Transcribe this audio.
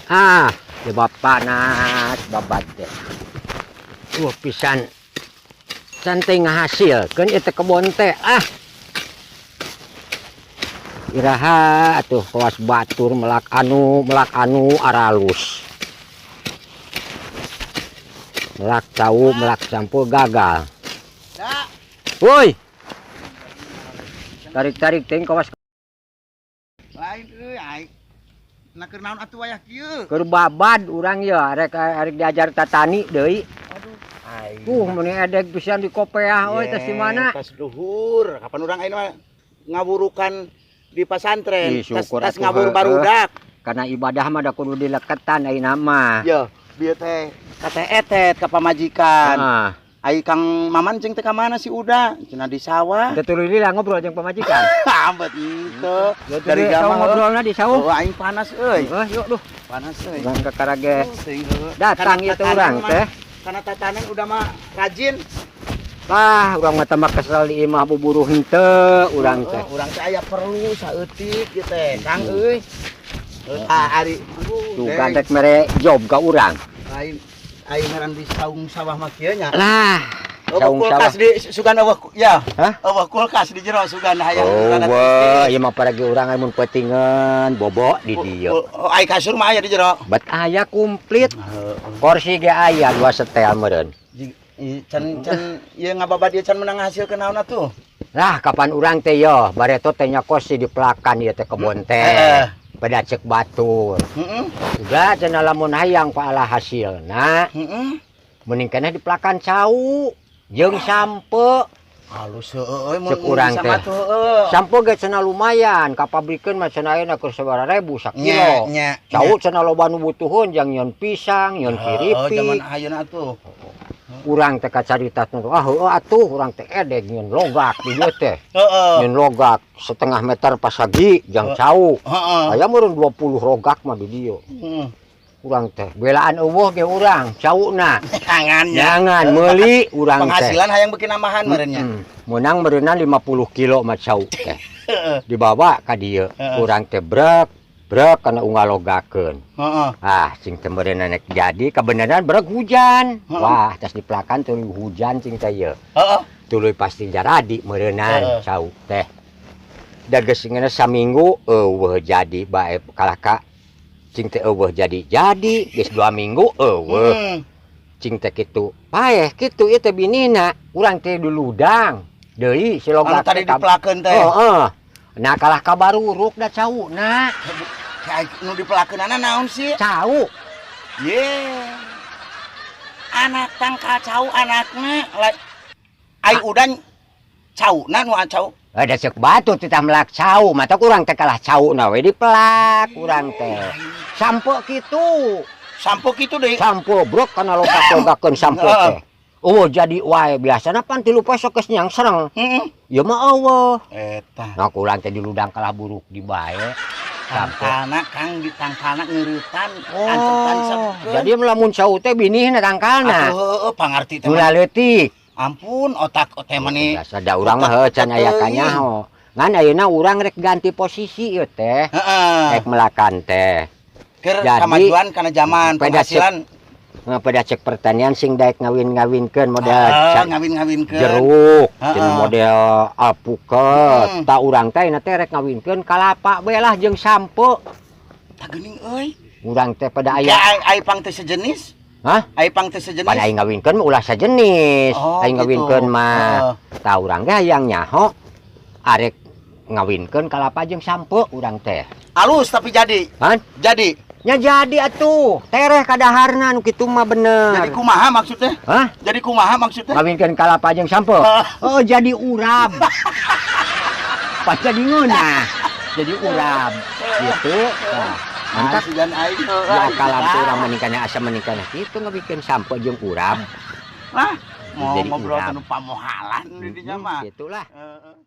Ah, coba panas babad teh. Pisan. Can teh ngahasilkeun ieu teh kebon teh. Ah. Iraha atuh kawas batur melak anu aralus. Melak cau, melak sampeu gagal. Da. Woi. Tarik-tarik teh kawas. Lain euy, aing. Na keur naon atuh wayah kieu? Keur babad urang ya, arek arek diajar tatani deui. Aduh, aing. Meuni edeg pisan di kopeah euy, tos di mana? Tas luhur. Kapan urang ayeuna mah ngawurukan di pasantren? Ih, Tas, syukur tas atuh, ngawur heueuh. Barudak. Karena ibadah mah da kudu dileketan ayeuna mah. Yo, bieu teh kateetet ka pamajikan. Heeh. Ai Kang Maman cing teh ka mana si Uda? Cenah di sawah. Teu tuluy lila ngobrol jeung pamajikan. Ambet henteu. Dari Dari jauh gama ngobrolna di sawah. Oh, aing panas euy. Heuh, yuk duh. Panas euy. Urang ke karage Oh, teuing heueuh. datang Karena ieu teh tatanen urang mah- teh. Karena tatanen udah mah rajin. Lah, urang mah tambah kesel di imah buburuh henteu urang teh. Heeh, urang teh aya perlu saeutik ieu teh. Kang euy. Ah, ari Tuh kan rek mere job ka urang. Lain aing ngaran di saung sawah mah kieu nya. Lah, Oh, saung kulkas sawah. di sugan euweuh ya. Hah? Euweuh kulkas di jero sugan hayang Oh, rada wah, ieu mah paragi urang mun peutingeun bobo di dieu. Oh, ai kasur mah aya di jero. Bet aya komplit. Heeh. Kursi ge aya dua setel meureun. Can can ieu ngababad ieu can menang hasilkeun naon atuh. Lah, kapan urang teh yo bareto teh nya kos dipelakan ieu teh kebon teh. Pada cek batur. Udah cenah lamun hayang ku ala hasilna, mending keneh dipelakan cau jeung sampeu. Halus heueuh euy mun Cek urang bisa teh. mah tuh heueuh. Sampeu ge cenah lumayan, ka pabrikeun mah cenah ayeuna keur sabaraha ribu Nya sakilo. nya. Cau cenah loba nu butuheun jang nyeun pisang, nyeun Heeh, zaman kiripik. ayeuna atuh. Urang teh kacarita teh, ah heueuh atuh urang teh edeg nyeun logak di dieu teh. Nyeun logak setengah meter pasagi jang cau. Aya meureun 20 rogak mah di dieu. Urang teh belaan euweuh ge urang cauna. Jangan nya. Jangan meuli urang teh. Penghasilan hayang beuki nambahan meureun nya. Menang meureunna 50 kilo mah cau teh. Dibawa ka dieu. Urang teh brek brek kana unggal logakeun. Ah, cing teh meureunna nek jadi kebenaran brek hujan. Wah, tas dipelakan tuluy hujan cing teh ieu. Tuluy pasti jaradi meureunan cau teh. Da geus ngeunah saminggu euweuh jadi bae kalah ka cing teh euweuh jadi jadi geus 2 minggu euweuh. Cing teh kitu. Paeh kitu ieu teh binina urang teh diludang deui si Anu logak tadi teh dipelakeun teh. Heeh. Nah kalah ka baruruk da cauna. Kayak nu dipelakeunana naon sih? Cau. Ye. Anak tangkal cau anakna. Ai udan cauna nu cau. Ada cek batu titah melak cau, mata kurang teh kalah cau na we dipelak urang teh. Sampo kitu. Sampo kitu deui. Sampo brok kana logak-logakeun sampo teh. Oh jadi wae biasana pan 3 poe sok geus nyang sereng. Heeh. Ieu mah euweuh. Eta. Nah kurang teh diludang kalah buruk di bae. Sampo. Tangkalna Kang di tangkalna ngeureuttan. Oh, jadi lamun cau teh binihna tangkalna. Atuh heueuh pangarti teh. Nu leutik. Ampun otak teh mani. Biasa da urang mah heuh can aya kanyaho. Ngan ayeuna urang rek ganti posisi ieu teh. Heeh. Rek melakan teh. Keur Jadi, kamajuan kana zaman pada penghasilan. Nah, pada cek pertanian sing daek ngawin-ngawinkeun model Ngawin-ngawinkeun. Jeruk, jeung model alpuket. Ta urang teh na teh rek ngawinkeun kalapa bae lah jeung sampo. Tah geuning euy. Urang teh pada Ya aya ai ai pang teh sejenis. Hah? Ai pang teh sejenis. Pada aing ngawinkeun mah ulah sajenis. Oh, Aing gitu. Ngawinkeun mah. Tah urang ge hayang nyaho arek ngawinkeun kalapa jeung sampo urang teh. Alus tapi jadi. Hah? Jadi. Nya jadi atuh. Tereh kadaharna nu kitu mah bener. Jadi kumaha maksudnya? Hah? Jadi kumaha maksudnya? Ngawinkeun kalapa jeung sampo. Oh, jadi urab. Pas jadi ngeunah. Jadi urab. Gitu. Nah, mantap. Sugan aing. Ya kalam tuh urang menikahnya asa menikahnya kitu ngawinkeun sampo jeung urab. Lah, mau Jadi ngobrol urab. tentang pamohalan di dinya mah. Gitulah. Heeh.